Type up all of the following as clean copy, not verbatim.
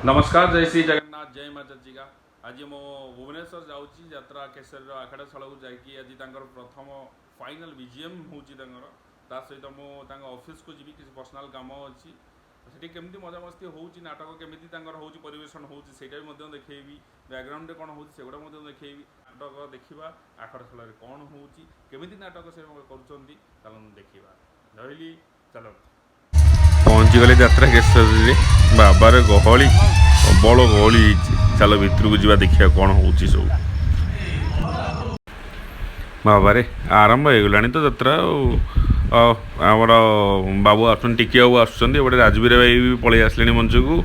ନମସ୍କାର, ଜୟ ଶ୍ରୀ ଜଗନ୍ନାଥ, ଜୟ ମା ଚର୍ଚ୍ଚିକା। ଆଜି ମୁଁ ଭୁବନେଶ୍ୱର ଯାଉଛି ଯାତ୍ରା କେଶରୀର ଆଖଡ଼ାଶାଳାକୁ ଯାଇକି ଆଜି ତାଙ୍କର ପ୍ରଥମ ଫାଇନାଲ୍ ବିଜିଏମ୍ ହେଉଛି ତାଙ୍କର। ତା ସହିତ ମୁଁ ତାଙ୍କ ଅଫିସକୁ ଯିବି, କିଛି ପର୍ସନାଲ୍ କାମ ଅଛି। ସେଠି କେମିତି ମଜାମସ୍ତି ହେଉଛି, ନାଟକ କେମିତି ତାଙ୍କର ହେଉଛି, ପରିବେଷଣ ହେଉଛି, ସେଇଟା ବି ମଧ୍ୟ ଦେଖେଇବି। ବ୍ୟାକଗ୍ରାଉଣ୍ଡରେ କ'ଣ ହେଉଛି, ସେଗୁଡ଼ା ମଧ୍ୟ ଦେଖେଇବି। ନାଟକ ଦେଖିବା, ଆଖଡ଼ାଶାଳାରେ କ'ଣ ହେଉଛି, କେମିତି ନାଟକ ସେ କରୁଛନ୍ତି, ଚାଲନ୍ତୁ ଦେଖିବା। ରହିଲି, ଚାଲନ୍ତୁ। ପହଞ୍ଚିଗଲେ ଯାତ୍ରା କେଶରୀରେ। ବାବାରେ, ଗହଳି, ପ୍ରବଳ ଗହଳି ହେଇଛି। ଚାଲ ଭିତରକୁ ଯିବା, ଦେଖିବା କ'ଣ ହେଉଛି ସବୁ। ବାବାରେ, ଆରମ୍ଭ ହେଇଗଲାଣି ତ ଯାତ୍ରା। ଆଉ ଆମର ବାବୁ ଆସୁଛନ୍ତି, ଟିକି ବାବୁ ଆସୁଛନ୍ତି। ଏପଟେ ରାଜବୀର ଭାଇ ବି ପଳେଇ ଆସିଲେଣି ମଞ୍ଚକୁ।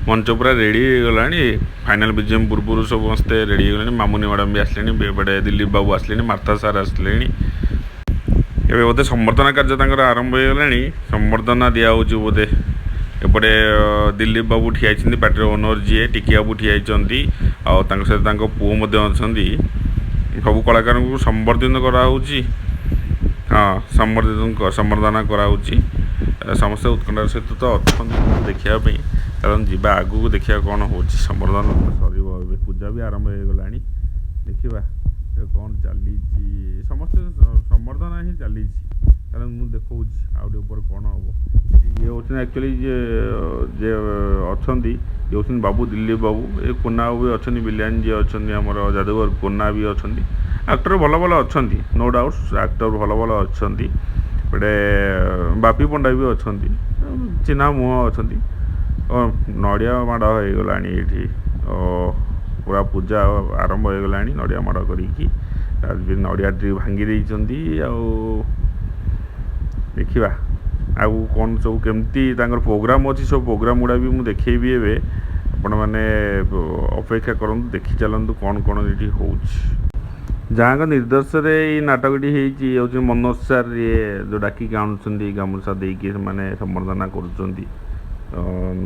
ମଞ୍ଚ ପୁରା ରେଡ଼ି ହେଇଗଲାଣି। ଫାଇନାଲ୍ ବିଜିଏମ୍ ପୂର୍ବରୁ ସମସ୍ତେ ରେଡ଼ି ହେଇଗଲେଣି। ମାମୁନି ମ୍ୟାଡ଼ାମ୍ ବି ଆସିଲେଣି। ଏପଟେ ଦିଲ୍ଲୀପ ବାବୁ ଆସିଲେଣି, ମାର୍ଥା ସାର୍ ଆସିଲେଣି। ଏବେ ବୋଧେ ସମ୍ବର୍ଦ୍ଧନା କାର୍ଯ୍ୟ ତାଙ୍କର ଆରମ୍ଭ ହେଇଗଲାଣି। ସମ୍ବର୍ଦ୍ଧନା ଦିଆହେଉଛି ବୋଧେ। ଏପଟେ ଦିଲ୍ଲୀପ ବାବୁ ଠିଆ ହେଇଛନ୍ତି, ପାର୍ଟିର ଓନର୍ ଯିଏ। ଟିକି ବାବୁ ଠିଆ ହେଇଛନ୍ତି ଆଉ ତାଙ୍କ ସହିତ ତାଙ୍କ ପୁଅ ମଧ୍ୟ ଅଛନ୍ତି। ସବୁ କଳାକାରଙ୍କୁ ସମ୍ବର୍ଦ୍ଧିତ କରାହେଉଛି। ହଁ, ସମ୍ବର୍ଦ୍ଧନା କରାହେଉଛି। ସମସ୍ତେ ଉତ୍କଣ୍ଠାର ସହିତ ତ ଅଛନ୍ତି ଦେଖିବା ପାଇଁ। ଚାଲନ୍ତୁ ଯିବା ଆଗକୁ, ଦେଖିବା କ'ଣ ହେଉଛି। ସମ୍ବର୍ଦ୍ଧନା ତ ସରିବ ଏବେ, ପୂଜା ବି ଆରମ୍ଭ ହେଇଗଲାଣି। ଦେଖିବା ଏବେ କ'ଣ ଚାଲିଛି। ସମସ୍ତେ ସମ୍ବର୍ଦ୍ଧନା ହିଁ ଚାଲିଛି। କାରଣ ମୁଁ ଦେଖାଉଛି ଆଉ ଟିକେ ଉପରେ କ'ଣ ହେବ। ଇଏ ହେଉଛନ୍ତି ଆକ୍ଚୁଆଲି ଯିଏ ଯିଏ ଅଛନ୍ତି, ଇଏ ହେଉଛନ୍ତି ବାବୁ ଦିଲ୍ଲୀପ ବାବୁ। ଏ କୋନା ବାବୁ ବି ଅଛନ୍ତି, ବିଲିଆନ ଯିଏ ଅଛନ୍ତି, ଆମର ଯାଦୁଗର କୋନା ବି ଅଛନ୍ତି। ଆକ୍ଟର ଭଲ ଭଲ ଅଛନ୍ତି, ନୋ ଡାଉଟ୍ସ, ଆକ୍ଟର ଭଲ ଭଲ ଅଛନ୍ତି। ଗୋଟେ ବାପି ପଣ୍ଡା ବି ଅଛନ୍ତି, ଚିହ୍ନା ମୁହଁ ଅଛନ୍ତି। ଓ, ନଡ଼ିଆ ମାଡ଼ ହେଇଗଲାଣି ଏଇଠି। ଓ, ପୁରା ପୂଜା ଆରମ୍ଭ ହେଇଗଲାଣି ନଡ଼ିଆ ମାଡ଼ କରିକି। ରାଜବୀର ନଡ଼ିଆ ଟିକେ ଭାଙ୍ଗି ଦେଇଛନ୍ତି। ଆଉ ଦେଖିବା ଆଉ କ'ଣ ସବୁ କେମିତି ତାଙ୍କର ପ୍ରୋଗ୍ରାମ୍ ଅଛି। ସବୁ ପ୍ରୋଗ୍ରାମ୍ ଗୁଡ଼ା ବି ମୁଁ ଦେଖେଇବି ଏବେ। ଆପଣମାନେ ଅପେକ୍ଷା କରନ୍ତୁ, ଦେଖି ଚାଲନ୍ତୁ କ'ଣ କ'ଣ ଏଠି ହେଉଛି। ଯାହାଙ୍କ ନିର୍ଦ୍ଦେଶରେ ଏଇ ନାଟକଟି ହେଇଛି, ଇଏ ହେଉଛି ମନୋଜ ସାର୍। ଇଏ ଯେଉଁ ଡାକିକି ଆଣୁଛନ୍ତି, ଗାମୁଛା ଦେଇକି ସେମାନେ ସମ୍ବର୍ଦ୍ଧନା କରୁଛନ୍ତି। ତ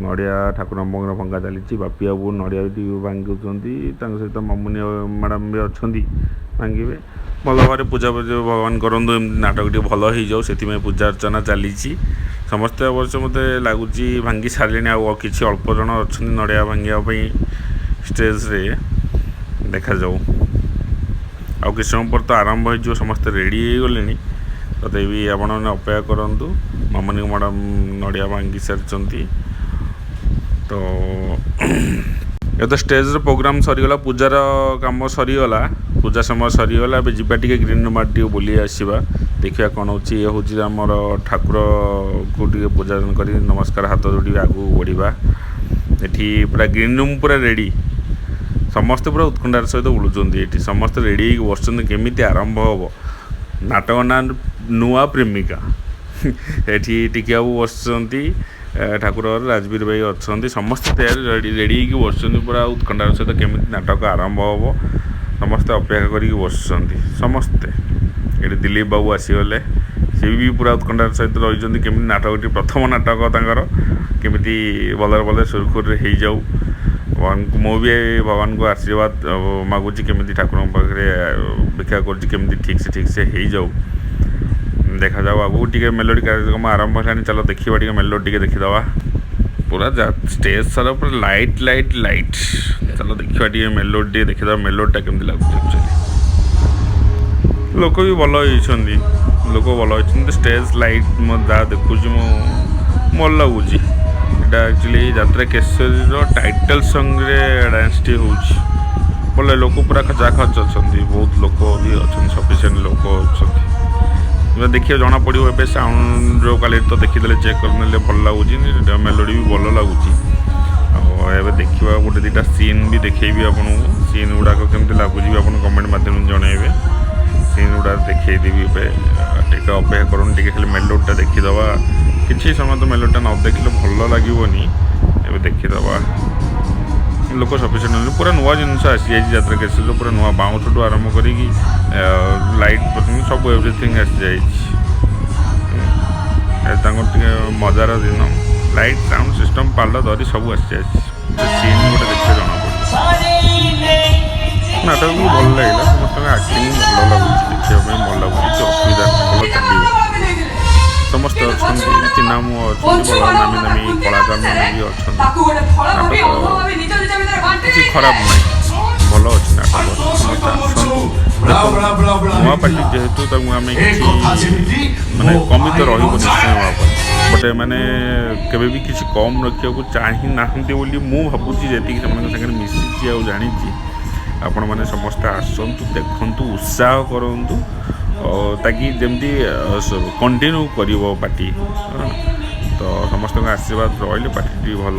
ନଡ଼ିଆ ଠାକୁରଙ୍କ ଭଙ୍ଗା ଚାଲିଛି। ବାପି ବାବୁ ନଡ଼ିଆ ବି ଭାଙ୍ଗୁଛନ୍ତି। ତାଙ୍କ ସହିତ ମାମୁନି ମ୍ୟାଡ଼ାମ୍ ବି ଅଛନ୍ତି, ଭାଙ୍ଗିବେ। ଭଲ ଭାବରେ ପୂଜା ପୂଜା ଭଗବାନ କରନ୍ତୁ, ଏମିତି ନାଟକଟି ଭଲ ହେଇଯାଉ, ସେଥିପାଇଁ ପୂଜା ଅର୍ଚ୍ଚନା ଚାଲିଛି। ସମସ୍ତେ ଅବଶ୍ୟ ମୋତେ ଲାଗୁଛି ଭାଙ୍ଗି ସାରିଲେଣି। ଆଉ କିଛି ଅଳ୍ପ ଜଣ ଅଛନ୍ତି ନଡ଼ିଆ ଭାଙ୍ଗିବା ପାଇଁ ଷ୍ଟେଜ୍ରେ। ଦେଖାଯାଉ, ଆଉ କିଛି ସମୟ ପରେ ତ ଆରମ୍ଭ ହେଇଯିବ। ସମସ୍ତେ ରେଡ଼ି ହେଇଗଲେଣି। ତଥାପି ଆପଣମାନେ ଅପେକ୍ଷା କରନ୍ତୁ। ମାମୁନି ମ୍ୟାଡ଼ାମ୍ ନଡ଼ିଆ ଭାଙ୍ଗି ସାରିଛନ୍ତି। ତ ଏବେ ତ ଷ୍ଟେଜ୍ର ପ୍ରୋଗ୍ରାମ୍ ସରିଗଲା, ପୂଜାର କାମ ସରିଗଲା, ପୂଜା ସମୟ ସରିଗଲା। ଏବେ ଯିବା ଟିକେ ଗ୍ରୀନ୍ ରୁମ୍ ଆଡ଼େ ଟିକେ ବୁଲି ଆସିବା, ଦେଖିବା କ'ଣ ହେଉଛି। ଇଏ ହେଉଛି ଆମର ଠାକୁରକୁ ଟିକେ ପୂଜା କରି ନମସ୍କାର, ହାତ ଯୋଡ଼ି ଆଗକୁ ବଢ଼ିବା। ଏଠି ପୁରା ଗ୍ରୀନ୍ ରୁମ୍ ପୁରା ରେଡ଼ି। ସମସ୍ତେ ପୁରା ଉତ୍କଣ୍ଠାର ସହିତ ବୁଲୁଛନ୍ତି ଏଠି। ସମସ୍ତେ ରେଡ଼ି ହେଇକି ବସିଛନ୍ତି, କେମିତି ଆରମ୍ଭ ହେବ। ନାଟକ ନାଁ ନୂଆ ପ୍ରେମିକା। ଏଠି ଟିକି ବାବୁ ବସିଛନ୍ତି, ଠାକୁର ଘରେ ରାଜବୀର ଭାଇ ଅଛନ୍ତି। ସମସ୍ତେ ତିଆରି ରେଡ଼ି ରେଡ଼ି ହେଇକି ବସିଛନ୍ତି ପୁରା ଉତ୍କଣ୍ଠାର ସହିତ, କେମିତି ନାଟକ ଆରମ୍ଭ ହେବ। ସମସ୍ତେ ଅପେକ୍ଷା କରିକି ବସିଛନ୍ତି ସମସ୍ତେ। ଏଠି ଦିଲ୍ଲୀପ ବାବୁ ଆସିଗଲେ। ସେ ବି ପୁରା ଉତ୍କଣ୍ଠାର ସହିତ ରହିଛନ୍ତି, କେମିତି ନାଟକଟି, ପ୍ରଥମ ନାଟକ ତାଙ୍କର, କେମିତି ଭଲରେ ଭଲରେ ସୁରୁଖୁରୁରେ ହେଇଯାଉ। ଭଗବାନଙ୍କୁ ମୁଁ ବି ଭଗବାନଙ୍କୁ ଆଶୀର୍ବାଦ ମାଗୁଛି, କେମିତି ଠାକୁରଙ୍କ ପାଖରେ ଭିକ୍ଷା କରୁଛି, କେମିତି ଠିକ୍ସେ ଠିକ୍ସେ ହେଇଯାଉ। ଦେଖାଯାଉ, ଆଗକୁ ଟିକେ ମେଲୋଡ଼ି କାର୍ଯ୍ୟକ୍ରମ ଆରମ୍ଭ ହେଲାଣି। ଚାଲ ଦେଖିବା ଟିକେ, ମେଲୋଡ଼ି ଟିକେ ଦେଖିଦେବା। ପୁରା ଷ୍ଟେଜ୍ ସାରା ପୁରା ଲାଇଟ୍, ଲାଇଟ୍, ଲାଇଟ୍। ଚାଲ ଦେଖିବା ଟିକେ, ମେଲୋଡ଼ି ଟିକେ ଦେଖିଦେବା। ମେଲୋଡ଼ିଟା କେମିତି ଲାଗୁଛି ଆକ୍ଚୁଆଲି। ଲୋକ ବି ଭଲ ହେଇଛନ୍ତି, ଲୋକ ଭଲ ହେଇଛନ୍ତି। ଷ୍ଟେଜ୍ ଲାଇଟ୍ ମୁଁ ଯାହା ଦେଖୁଛି, ମୁଁ ଭଲ ଲାଗୁଛି। ଏଇଟା ଆକ୍ଚୁଆଲି ଯାତ୍ରା କେଶରୀର ଟାଇଟଲ୍ ସଙ୍ଗରେ ଡ୍ୟାନ୍ସଟି ହେଉଛି। ଭଲ, ଲୋକ ପୁରା ଖଚାଖଚ ଅଛନ୍ତି। ବହୁତ ଲୋକ ବି ଅଛନ୍ତି, ସଫିସିଏଣ୍ଟ ଲୋକ ଅଛନ୍ତି। ଏବେ ଦେଖିବା, ଜଣାପଡ଼ିବ। ଏବେ ସାଉଣ୍ଡର କ୍ୱାଲିଟି ତ ଦେଖିଦେଲେ, ଚେକ୍ କରିନେଲେ, ଭଲ ଲାଗୁଛି। ମେଲୋଡ଼ି ବି ଭଲ ଲାଗୁଛି। ଆଉ ଏବେ ଦେଖିବା, ଗୋଟେ ଦୁଇଟା ସିନ୍ ବି ଦେଖେଇବି ଆପଣଙ୍କୁ। ସିନ୍ ଗୁଡ଼ାକ କେମିତି ଲାଗୁଛି ବି ଆପଣ କମେଣ୍ଟ ମାଧ୍ୟମରେ ଜଣାଇବେ। ସିନ୍ ଗୁଡ଼ା ଦେଖେଇଦେବି ଏବେ, ଟିକେ ଅପେକ୍ଷା କରନ୍ତୁ। ଟିକେ ଖାଲି ମେଲୋଡ଼ିଟା ଦେଖିଦେବା କିଛି ସମୟ। ତ ମେଲୋଡ଼ିଟା ନ ଦେଖିଲେ ଭଲ ଲାଗିବନି। ଏବେ ଦେଖିଦେବା। ଲୋକ ସଫିସିଏଣ୍ଟ। ପୁରା ନୂଆ ଜିନିଷ ଆସିଯାଇଛି ଯାତ୍ରା କେଶରୀର। ପୁରା ନୂଆ, ବାଉଁଶଠୁ ଆରମ୍ଭ କରିକି ଲାଇଟ୍ ପର୍ଯ୍ୟନ୍ତ ସବୁ ଏଭ୍ରିଥିଙ୍ଗ ଆସିଯାଇଛି। ତାଙ୍କର ଟିକେ ମଜାର ଦିନ। ଲାଇଟ୍, ସାଉଣ୍ଡ ସିଷ୍ଟମ୍, ପାଲ ଧରି ସବୁ ଆସିଯାଇଛି। ସିନ୍ ଗୋଟେ ଦେଖିଲେ ଜଣାପଡ଼ିବ। ନାଟକ ବି ଭଲ ଲାଗିଲା। ସମସ୍ତଙ୍କ ଆକ୍ଟିଂ ଭଲ ଲାଗୁଛି, ଦେଖିବା ପାଇଁ ଭଲ ଲାଗୁଛି। କିଛି ଅସୁବିଧା ନାହିଁ, ଭଲ ଚାଲିବ। ସମସ୍ତେ ଅଛନ୍ତି, ଚିହ୍ନା ମୁହଁ ଅଛନ୍ତି, ଭଲ ନାମୀ ଦାମୀ କଳାକାର। କଳାକାରମାନେ ବି ଅଛନ୍ତି। ତାକୁ ଗୋଟେ ଫଳ ଭାବି, ନାଟକ ଅନ୍ଧ ଭାବି ନିଜ ନିଜ ଭିତରେ ବାଣ୍ଟି କିଛି ଦେଇଥିଲେ। ଖରାପ ନାହିଁ, ଭଲ ଅଛି ନାଟକ। ସମସ୍ତେ ଆସନ୍ତୁ, ଦେଖନ୍ତୁ। ନୂଆ ପାର୍ଟି ଯେହେତୁ, ତାକୁ ଆମେ କିଛି ମାନେ କମି ତ ରହିବ ନିଶ୍ଚୟ ଭାବରେ, ବଟ୍ ଏମାନେ କେବେ ବି କିଛି କମ୍ ରଖିବାକୁ ଚାହିଁ ନାହାନ୍ତି ବୋଲି ମୁଁ ଭାବୁଛି, ଯେତିକି ସେମାନଙ୍କ ସାଙ୍ଗରେ ମିଶିଛି ଆଉ ଜାଣିଛି। ଆପଣମାନେ ସମସ୍ତେ ଆସନ୍ତୁ, ଦେଖନ୍ତୁ, ଉତ୍ସାହ କରନ୍ତୁ, ତାକି ଯେମିତି କଣ୍ଟିନ୍ୟୁ କରିବ ପାର୍ଟି। ତ ସମସ୍ତଙ୍କ ଆଶୀର୍ବାଦ ରହିଲେ ପାର୍ଟିଟି ଭଲ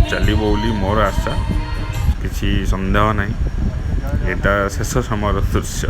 ଚାଲିବ ବୋଲି ମୋର ଆଶା, କିଛି ସନ୍ଦେହ ନାହିଁ। ଏଇଟା ଶେଷ ସମୟର ଦୃଶ୍ୟ।